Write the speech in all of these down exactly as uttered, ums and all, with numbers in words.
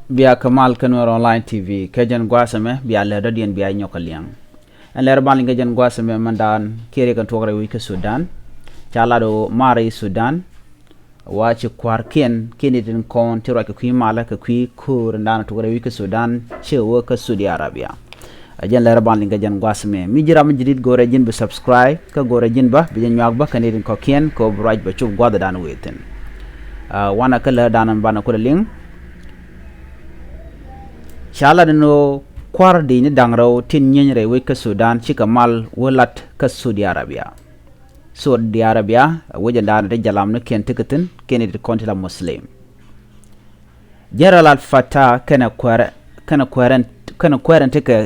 Bia kä mal kä Nuer Online T V, kä jɛn gua̱a̱th ɛmɛ bia lɛ dɔ̱diɛn bia nyɔk kɛ liɛŋ. Ɛn lɛr ban liŋ kä jɛn gua̱a̱th ɛmɛ mɛn daan kiɛ riɛk kɛn tuɔk rɛy wec kä Sudan. Ca lat ɣöö mar i̱ Sudan wa ci kua̱rkiɛn kiɛ ni tin kɔn ti ruac kɛ kui̱ malä kɛ kui̱ ko̱o̱r in daan tuɔk rɛy wec kä Sudan, ci wä kä Saudi Arabia. A jɛn lɛr ban liŋ kä jɛn gua̱a̱th ɛmɛ. Mi ji̱ ram mi ji̱ dit go̱rɛ ji̱n bi subscribe, kä go̱rɛ ji̱n bä bi jɛ nyuak bä kɛ ni tin kɔ̱kiɛn kɛ ɣöö bi ruac bɛ cop gua̱a̱th in daan wëë thi̱n. Ah, wanɛ kä lɛr daan in banɛ kulɛ liŋ. Ca lat ni ɣöö kua̱r di̱i̱ni da̱ŋ rɛw tin nyieeny rɛy wec kä Sudan cikɛ mal wä lat kä Saudi Arabia. Saudi Arabia ɛ wec in daan in te jalam ni kiɛn ti kɛ thi̱n kiɛn in ti kɔn ti la Muslim. General Al Fatah kɛnɛ kuɛrɛ kɛnɛ kuɛrɛ kɛnɛ kuɛrɛ ti kɛ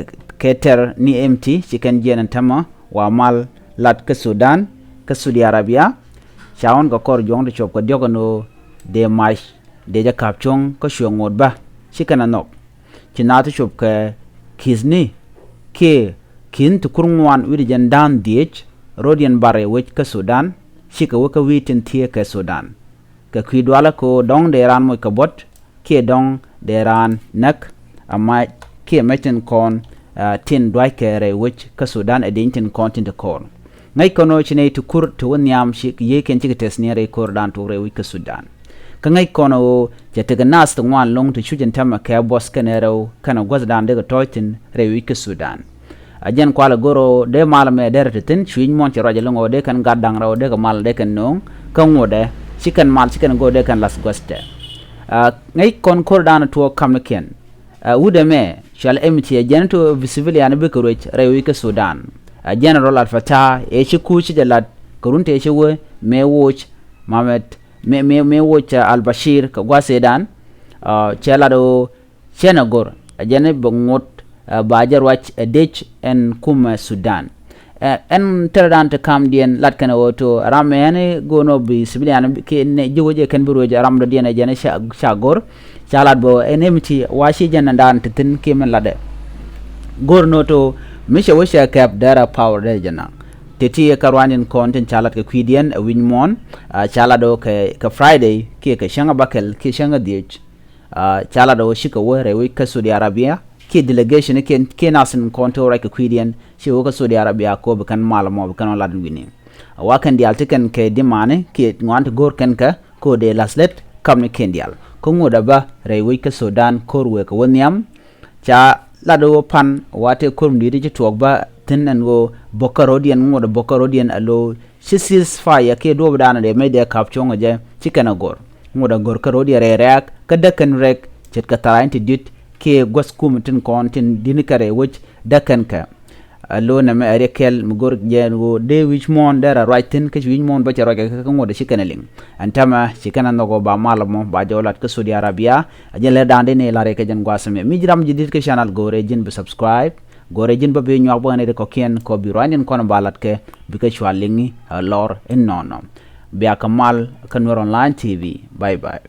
kɛ tɛr ni M T ci kɛn jiɛn in tämɛ wa mal lat kä Sudan kä Saudi Arabia. Ca ɣɔn kɛ kɔr juɔ̱ŋ ti cop kɛ diɔ̱k ɛn ɣöö dee mac dee jɛ ka̱p cuɔ̱ŋ kä cuɛ ŋot bä ci kɛn ɛ nhɔk. Ci naath ti cop kɛ ki̱thni kiɛ ki̱n ti kur ŋuan wi̱cdɛ jɛn da̱a̱n dhieec rɔ̱diɛn bar rɛy wec kä Sudan, cikɛ wä kä wi̱i̱ tin thieek kɛ Sudan. Kɛ kui̱ dualä kɛ ɣöö dɔ̱ŋ dee raan moc kɛ buɔ̱t kiɛ dɔ̱ŋ dee raan näk, ama kiɛ mec tin kɔn, ah, tin dua̱ckɛ rɛy wec kä Sudan ɛ dieny tin kɔn tin ti ko̱r. Ŋäc kɔn ɣöö ci nɛy ti kur ti wä nhiam ci yiëëkiɛn cikɛ tɛth ni rɛy ko̱r daan tuɔk rɛy wec kä Sudan. Kä ŋäc kɔn ɣöö cɛ tekɛ naath ti ŋuan lo̱ŋ ti cuc in tämɛ kɛ buɔth kɛnɛ rɛw kɛnɛ gua̱th daan dee kɛ tɔ̱ɔ̱c thi̱n rɛy wec kä Sudan. A jɛn kualɛ go̱r ɣöö dee mal mɛ derɛ ti thi̱n cui̱c muɔ̱n cɛ ruac ɛlɔ̱ŋ ɣöö dee kɛn gat da̱ŋ rɛw dee kɛ mal dee kɛn no̱o̱ŋ kä ŋotdɛ ci kɛn mal ci kɛn go̱r dee kɛn lath gua̱thɛ. Ah, ŋäc kɔn ko̱r daan tuɔɔk kamnikiɛn. Ah, wut ɛmɛ cual M T ɛ jɛn ti bi civilian bikɛ ruec rɛy wec kä Sudan. Ah, General Al Fatah ëë ci kuuc ci jɛ lat kɛ run tëë ci wee mëë woc Mohamed mëë mëë mëë woc, ah, Al Bashir kɛ gua̱th ëëdan. Ah, cɛ lat ɣöö cɛn ɛ go̱r ɛ jɛn bɛ ŋot, ah, ba jɛ ruac ɛ dec ɛn kumɛ Sudan. Ɛ, ɛn tɛrɛ daan ti kamdiɛn lat kɛn ɛ ɣöö to ram ɛn go̱o̱n ɔ bi civilian kiɛ nɛ ji̱ wec ɛ kɛn bi ruec ram dɔ̱diɛn ɛ jɛn ca, ca go̱r. Ca lat bä ɛn M T wa ci jɛn ɛn daan ti thi̱n kiɛ min latdɛ. Go̱r nɔ to mi cɛ wä cɛ kɛp dɛrɛ power dee jɛ naŋ. Ti ti kɛ ruanydiɛn kɔn tin ca lat kɛ kui̱diɛn ɛ wi̱ny muɔ̱ɔ̱n, ah, ca lat ɔ kɛ, kɛ Friday kiɛ kɛ cäŋ ɛ bäkɛl kiɛ cäŋ ɛ dhiec. Ah, ca lat ɣöö cikɛ wä rɛy wec kä Saudi Arabia kiɛ delegation kiɛn kiɛ nath tin kɔn ti wä ruac kɛ kui̱diɛn ci wä kä Saudi Arabia kɛ ɣöö bi kɛn mal ɛmɔ bi kɛn ɔ lat in wi̱ni. A wa kɛn diaal ti kɛn kɛ dimani kiɛ ŋuan ti go̱o̱r kɛn kɛ kɛ ɣöö dee la̱th lät kamnikiɛn diaal. Kä ŋot a bä rɛy wec kä Sudan ko̱r wëë kɛ wä nhiam. Ca lat ɣöö pan wa tëë ko̱r mi di̱i̱t ci tuɔɔk bä thi̱n ɛn ɣöö bo̱k kä ro̱diɛn ŋot a bo̱k kä ro̱diɛn a lo̱o̱ ci ceasefire kiɛ duɔ̱ɔ̱pdan dee mec dee ka̱p cuɔ̱ŋ ɛ jɛ ci kɛn a go̱r. Ŋot a go̱r kä ro̱diɛn rɛy rɛ̈ɛ̈k kä däk kɛn rɛk ce̱t kɛ thara̱a̱ny ti di̱t kiɛ guäth kum tin kɔn tin di̱t ni kɛ rɛy wec däk kɛn kɛ. A lo̱o̱ nɛmɛ ɛ riɛk kɛl mi go̱r jɛ ɛn ɣöö dee wi̱c muɔ̱ɔ̱n dee rɔ ruac thi̱n kä ci wi̱c muɔ̱ɔ̱n bä cɛ ruac kɛ kä ŋot a ci kɛn a liŋ. Ɛn täämɛ ci kɛn a nhɔk ɣöö ba mal ɛmɔ ba jɛ wä lat kä Saudi Arabia. A jɛn lɛ da̱a̱n dee ni lar yɛ kɛ jɛn gua̱a̱th ɛmɛ. Mi ji̱ ram ji̱ di̱t kä channel go̱o̱rɛ ji̱n bi subscribe. Go̱o̱rɛ ji̱n bä bi nyuak bä ɣän iti kɔ̱kiɛn kɔ bi ruanydiɛn kɔn ba lat kɛ bikɛ cua liŋi, eh, lɔr inɔnɔ. Bia kɛ mal kä Nuer Online T V. Bye bye.